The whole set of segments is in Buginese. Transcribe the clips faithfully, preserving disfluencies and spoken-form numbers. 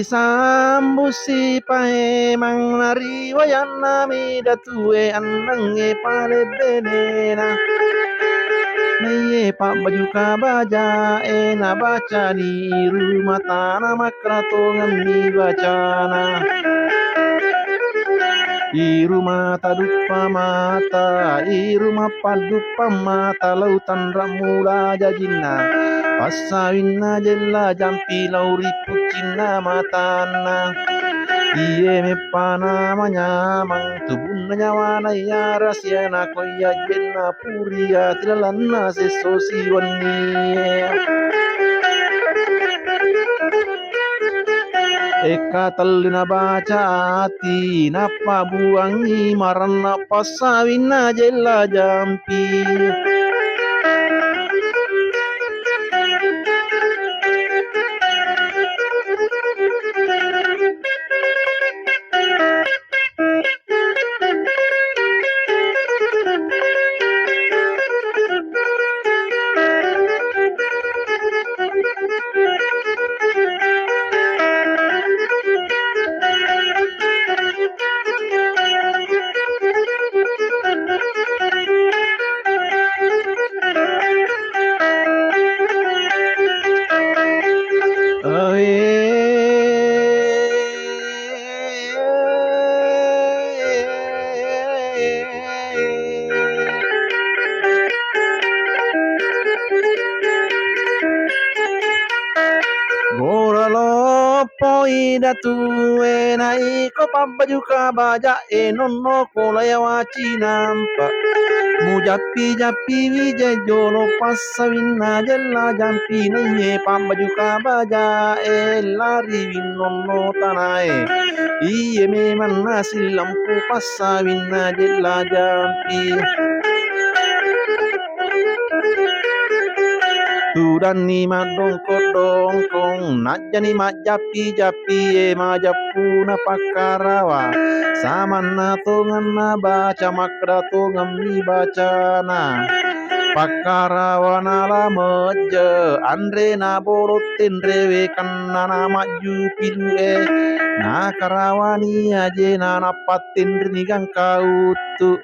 Sambusi paemang nariwayanna mi datue annangnge palebbenena. Naiye pabbaju kabajae nabacani iru matana makkeda tongemmi bacana. Iru mata duppa mata, iru mappadduppa mata, lau tanra mula jajinna. Passawinna jella jampi lau ri puccinna matanna. Iye meppana manyamang, tubunna nyawana iya rasiana, koiya jenna puria tilalanna sesso siwennie. Ekka tellu nabaca ati, nappa buangi maranna passawinna jella jampi. Gora loppoi datue naiko pabbaju kabaja'e nonno kola yawa cinampa. Mujappi-jappi wijai jolo passawinna jella jampi naiye pabbaju kabaja'e lari winnonno tanae. Iye memang nasillampu passawinna jella jampi. Tudanni maddongkong-dongkong, najjani majjappi-jappi, e majappuna pakkarawa. Samanna tongenna baca, makkeda tongemmi bacana. Pakkarawana la mejje, anrena bolo tenrewe, kannana majju pilue. Nakarawani ajena, nappa tenreni gangka uttu.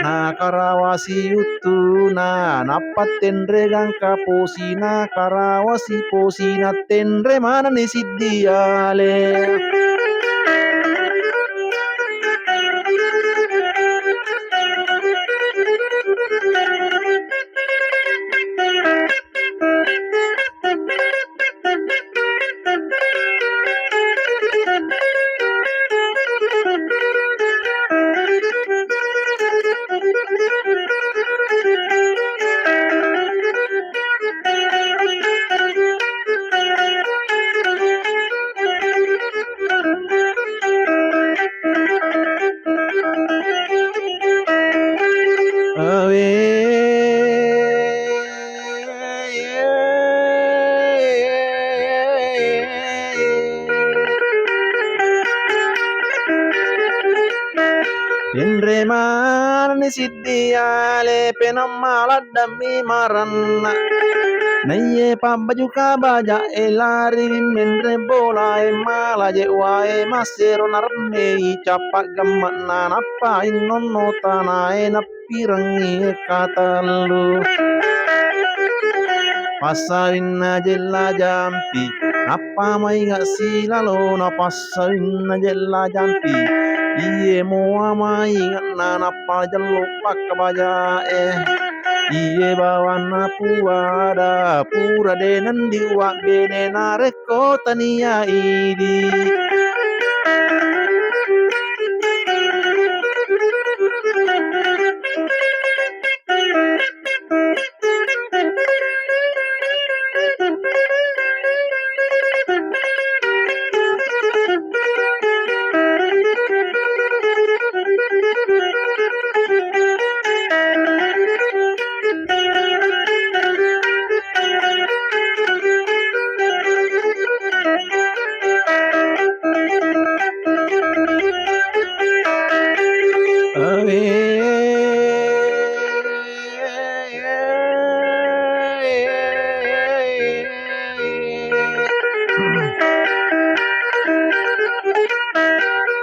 Nakarawasi uttuna, nappa tenre gangka posina, karawasi posina, tenre manenni siddi ale. Awe. Enre manenni siddi ale, penamma laddammi maranna. Naiye pabbaju kabaja'e lari menre bolae, mala je wae massero naremmei cappa gemme'na, nappa innonno tanae nappirengngi katellu. Passawinna jella jampi, nappa mainga silalona passawinna jella jampi. Iye mua mainge'na nappa jello pakkabajae. Iye bawanna puada, pura de nendi uwabbene narekko tania idi.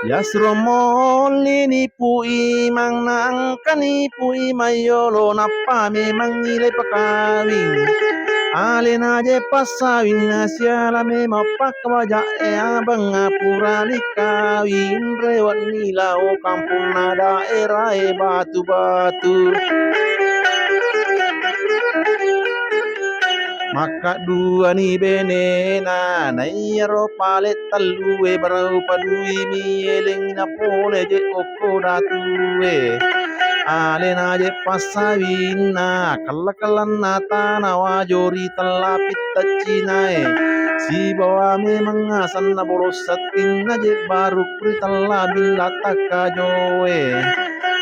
Yasro mollini Pu Imang, naengkani Pu Imang yolo, nappa memang ile pakawing. Alena je passawinna, siala memang pakkawaja e, abang purani kawing, rewenni lao kampungna daerah e Batu-Batu. Makkaduani benena, naiyaro pale tellue, baru paduimi eleng napole je okko datue. Alena je passawinna, kella-kellanna tana Wajo ri tella Pitteccinae. Sibawa memang asenna Bolo Settinna je baru ri tella Billa Takkajoe.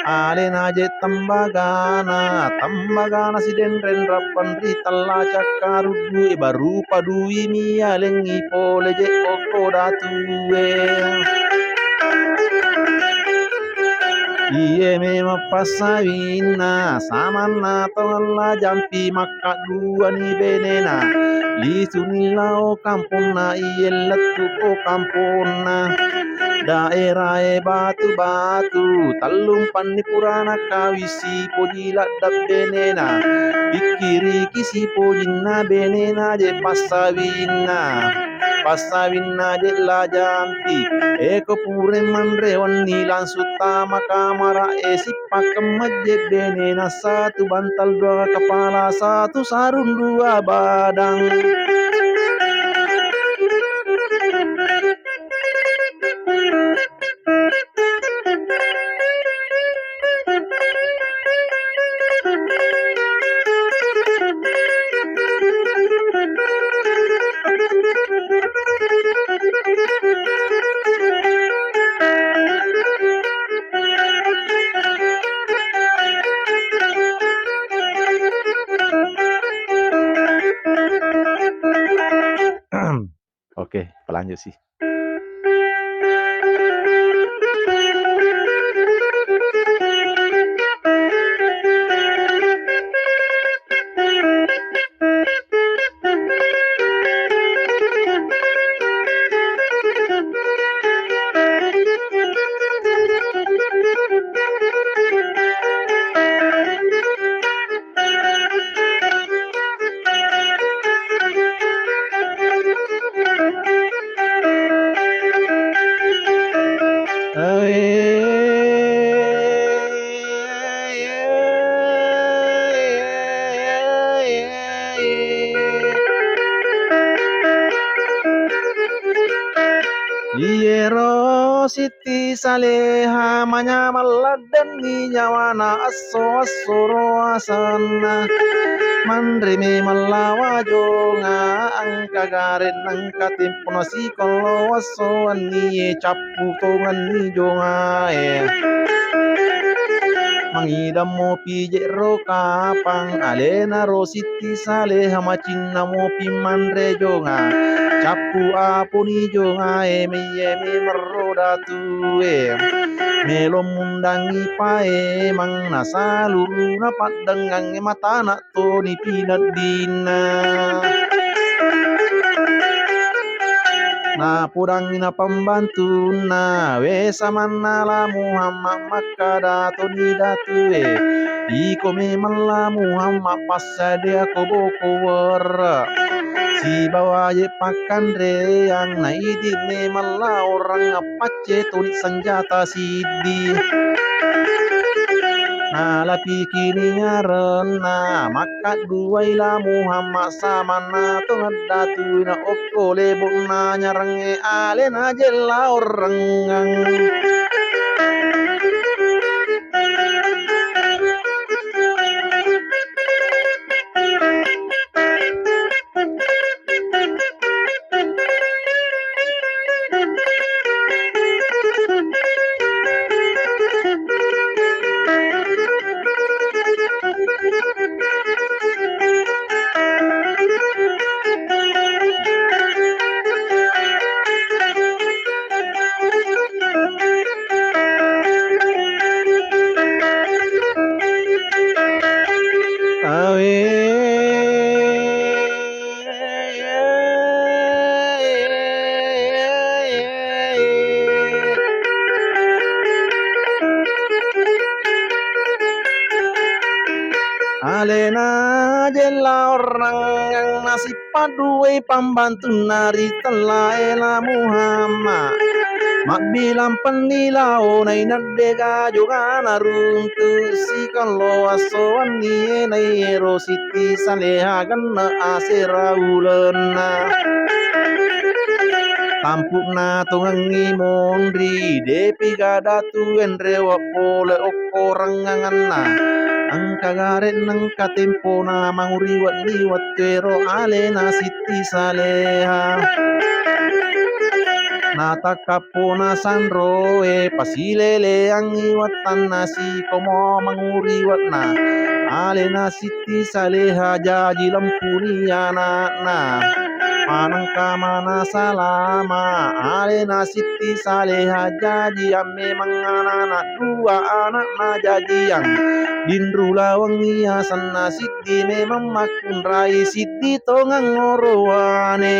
Alena je tembagana, tembagana Sidenreng Rappang ri tella Cakkaruddu, baru paduimi alengngi pole je okko datue. Iye memang passawinna, samanna tongella jampi, makkaduani benena, lisuni lao kamponna, iye lettuko kamponna. Daerah e Batu-Batu, tellumpanni purana kawisi poji ladda benena. Pikkiriki sipojinna benena je passawinna. Passawinna je la jampi, eko pure manre wenni langsung tama kamara e, sipakkeng majje benena, satu bantal dua kepala, satu sarung dua badang. Oke, pelanjut sih. Iyero Siti Saleha manyameng laddenni nyawana, esso-essoro asenna. Manre memeng la Wajonga, engka gare nengka tempona, sikollo esso wennie, cappu tongenni jongae. Mangidammo pije ro kapang, alena ro Siti Saleha macinna mopi manre jonga. Cappu aponi jongae, meiye memeng ro datue. Melo mundangi paemang, nasaluruna paddengangnge, matana toni pineddinna. Napodangngi na pembantunna, we samanna la Muhammad, makkada toni datue, iko memeng la Muhammad, passadia ko boko werre sibawa je pakkanreang, na idi memeng la orang, pacce toni senjata siddi. Nalapikini arenna, makkadduai la Muhammad, samanna tongeng datue, na okko lebokna nyarengnge, alena je la orengngang. Alena jella orrangngang nasippa duwai pambantunna ri tellae la Muhammad. Mabbilang penni lao nainadde gajogana runtu sikallo assoannie naiero Sitti Saleha genne asera ulenna. Tampu'na tongengngi monri, depi gada tu enrewa pole okkorangnganganna. Engka gare nengka tempona manguriwa ni wettuero alena Sitti Saleha. Natakkappona sanroe pasileleangngi wettanna sikomo manguriwetna. Alena Sitti Saleha jaji lempuni anakna. Manengka mana salama, alena Sitti Saleha jaji ammemang anana dua anakna jajiang. Dinru lawengngi asenna Sitti memang makkunrai Sitti tongeng orowane.